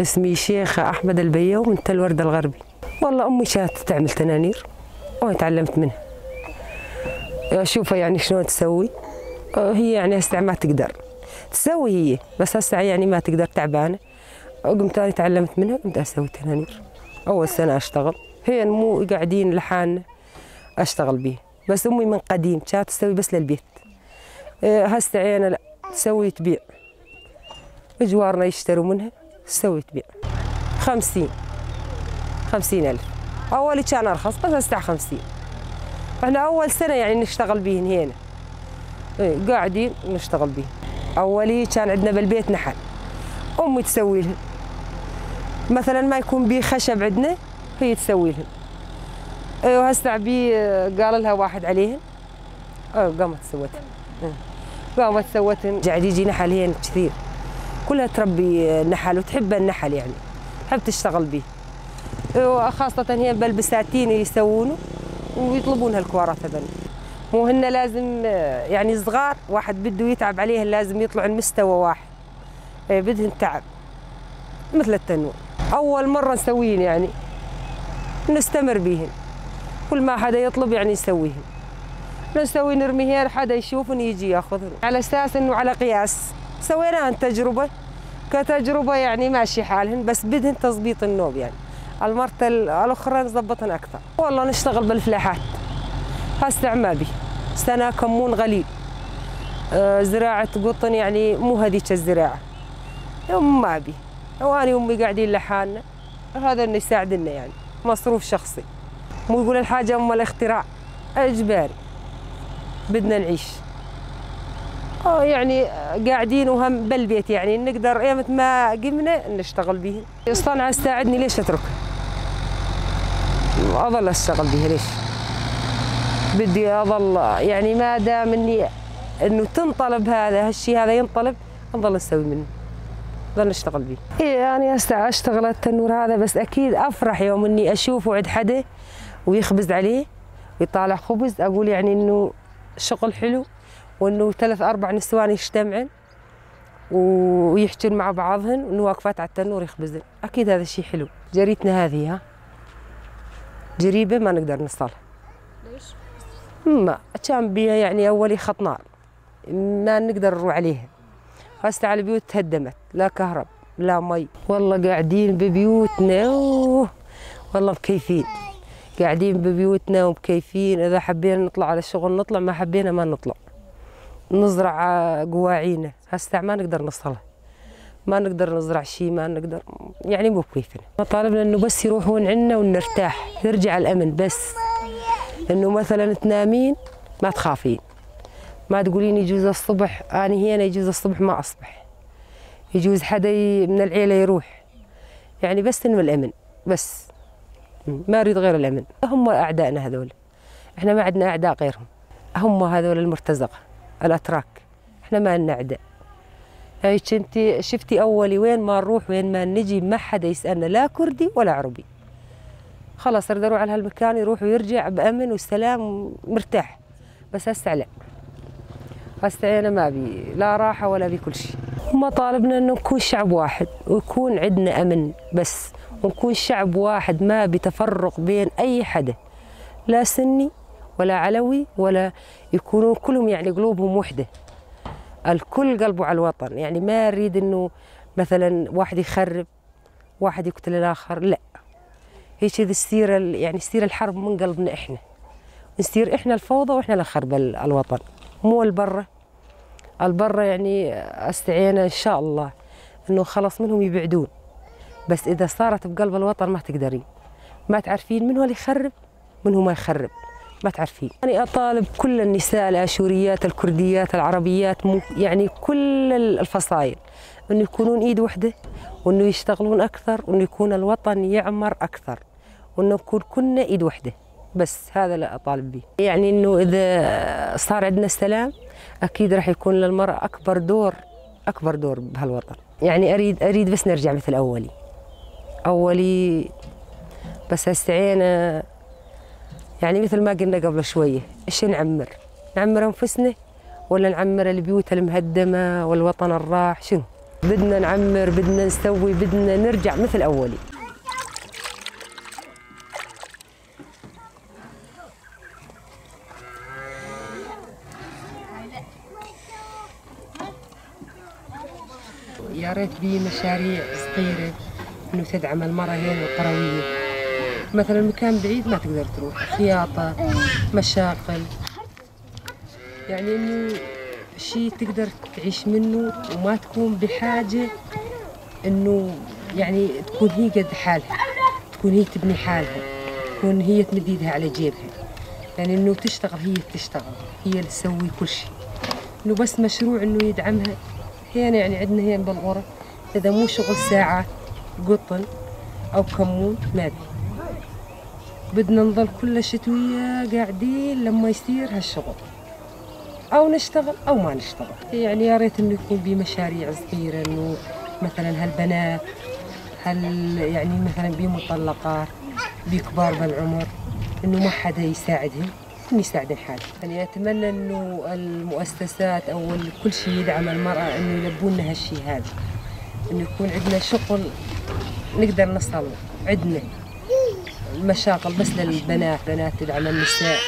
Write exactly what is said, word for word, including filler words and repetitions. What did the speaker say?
اسمي شيخة أحمد البيوم من تل ورد الغربي. والله أمي كانت تعمل تنانير وأنا تعلمت منها. أشوفها يعني شلون تسوي. آه، هي يعني هسه ما تقدر تسوي هي، بس هسه يعني ما تقدر، تعبانة. قمت أنا تعلمت منها، قمت أسوي تنانير. أول سنة أشتغل، هي مو قاعدين لحالنا أشتغل بيه. بس أمي من قديم كانت تسوي بس للبيت. إيه، هسه عينه لا، تسوي تبيع. جوارنا يشتروا منها، تسوي تبيع. خمسين، خمسين ألف. أولي كان أرخص، بس هسه خمسين. احنا أول سنة يعني نشتغل بيهن هنا. إيه، قاعدين نشتغل بيه. أولي كان عندنا بالبيت نحل، أمي تسوي لهن. مثلًا ما يكون بيه خشب عندنا، هي تسوي لهن. إيه، وهسه بي، آه، قال لها واحد عليهن. آه، قامت سوتهن. آه. قامت سوتهن. قاعد يجي نحل هين كثير. كلها تربي، آه، نحل، وتحب النحل يعني. تحب تشتغل بيه. إيه، وخاصة هين بالبساتين يسوونه ويطلبون هالكوارات هذول. مو هن لازم، آه، يعني صغار، واحد بده يتعب عليهن لازم يطلعن مستوى واحد. إيه، بدهن تعب مثل التنور. أول مرة نسوين يعني، نستمر بيهن. كل ما حدا يطلب يعني نسويهن. نسوي نرميهن، حدا يشوفن يجي ياخذهن. على أساس إنه على قياس. سويناهن تجربة. كتجربة يعني ماشي حالهن، بس بدهن تظبيط النوب يعني. المرة ال-، الأخرى نظبطهن أكثر. والله نشتغل بالفلاحات. هسه ما بي. سنة كمون غليل. آه، زراعة قطن يعني مو هذيك الزراعة. ما بي. وأنا وأمي قاعدين لحالنا. هذا اللي يساعدنا يعني. مصروف شخصي. مو يقول الحاجة أم الاختراع. إجباري. بدنا نعيش. آه، يعني قاعدين وهم بالبيت يعني. نقدر إيمت ما قمنا نشتغل بيهن. الصنعة تساعدني، ليش أتركها؟ أظل أشتغل بيها، ليش؟ بدي أظل، يعني، ما دام إني إنه تنطلب هذا، هالشي هذا ينطلب، نظل نسوي منه، نظل نشتغل بيه. إيه، أنا هسه أشتغل التنور هذا، بس أكيد أفرح يوم إني أشوفه عند حدا ويخبز عليه ويطالع خبز، أقول يعني إنه شغل حلو، وإنه ثلاث أربع نسوان يجتمعن ويحجن مع بعضهن، وإنه واقفات على التنور يخبزن. أكيد هذا الشي حلو. جريتنا هذه، ها؟ جريبة ما نقدر نصلها. ليش؟ ما كان بيها يعني أولي خط نار، ما نقدر نروح عليها. هسه على البيوت تهدمت، لا كهرب، لا مي. والله قاعدين ببيوتنا، أوه، والله مكيفين. قاعدين ببيوتنا ومكيفين، إذا حبينا نطلع على الشغل نطلع، ما حبينا ما نطلع. نزرع، آه، قواعينا، هسه ما نقدر نصلها. ما نقدر نزرع شي، ما نقدر، يعني مو بكيفنا. مطالبنا إنه بس يروحون عنا ونرتاح، يرجع الأمن بس. إنه مثلًا تنامين ما تخافين، ما تقولين يجوز الصبح، أنا هنا يجوز الصبح ما أصبح، يجوز حدا ي-، من العيلة يروح، يعني بس إنه الأمن بس. ما أريد غير الأمن، هم أعدائنا هذول. احنا ما عندنا اعداء غيرهم، هم هذول المرتزقة، الاتراك. احنا ما لنا اعداء. هيك انتي شفتي اولي وين ما نروح وين ما نجي ما حدا يسألنا لا كردي ولا عربي. خلاص، رد اروح على هالمكان يروح ويرجع بأمن وسلام مرتاح. بس هسه لا، هسه انا ما بي لا راحة ولا بي كل شي. مطالبنا انه نكون شعب واحد ويكون عندنا امن بس، ونكون شعب واحد ما بي تفرق بين اي حدا. لا سني ولا علوي ولا، يكونون كلهم يعني قلوبهم وحدة، الكل قلبه على الوطن. يعني ما نريد إنه مثلًا واحد يخرب، واحد يقتل الآخر، لا. هيك إذا تصير ال-، يعني تصير الحرب من قلبنا إحنا، نصير إحنا الفوضى وإحنا اللي نخرب ال-، الوطن، مو البرة. البرة يعني استعينا إن شاء الله إنه خلص منهم يبعدون، بس إذا صارت بقلب الوطن ما تقدرين، ما تعرفين منو اللي يخرب، منو ما يخرب، ما تعرفين. أنا أطالب كل النساء الآشوريات، الكرديات، العربيات، مو-، يعني كل ال-، الفصايل، إنه يكونون إيد وحدة، وإنه يشتغلون أكثر، وإنه يكون الوطن يعمر أكثر، وإنه نكون كلنا إيد وحدة. بس هذا اللي أطالب بيه، يعني إنه إذا صار عندنا السلام، أكيد راح يكون للمرأة أكبر دور، أكبر دور بهالوطن. يعني أريد، أريد بس نرجع مثل أولي. أولي بس هسه عينه، يعني مثل ما قلنا قبل شوية، إيش نعمر؟ نعمر أنفسنا ولا نعمر البيوت المهدمة والوطن الراح؟ شنو؟ بدنا نعمر، بدنا نسوي، بدنا نرجع مثل أولي. يا ريت بي مشاريع صغيرة إنه تدعم المرأة هي القروية، مثلًا مكان بعيد ما تقدر تروح، خياطة، مشاقل، يعني إنه شي تقدر تعيش منه وما تكون بحاجة إنه، يعني، تكون هي قد حالها، تكون هي تبني حالها، تكون هي تمد إيدها على جيبها، يعني إنه تشتغل، هي تشتغل، هي اللي تسوي كل شي. إنه بس مشروع إنه يدعمها. هنا يعني عندنا هنا بالغرة، إذا مو شغل ساعة قطن أو كمون ما بي. بدنا نظل كل شتوية قاعدين لما يصير هالشغل، أو نشتغل أو ما نشتغل. يعني يا ريت إنه يكون بي مشاريع صغيرة، إنه مثلًا هالبنات، هال-، يعني مثلًا بي مطلقات، بي كبار بالعمر، إنه ما حدا يساعدهن، هم يساعدن حالهم. يعني أتمنى إنه المؤسسات أو ال-، كل شي يدعم المرأة، إنه يلبونا هالشي هذا، إنه يكون عندنا شغل نقدر نصل عندنا مشاغل بس للبنات، بنات تدعم النساء.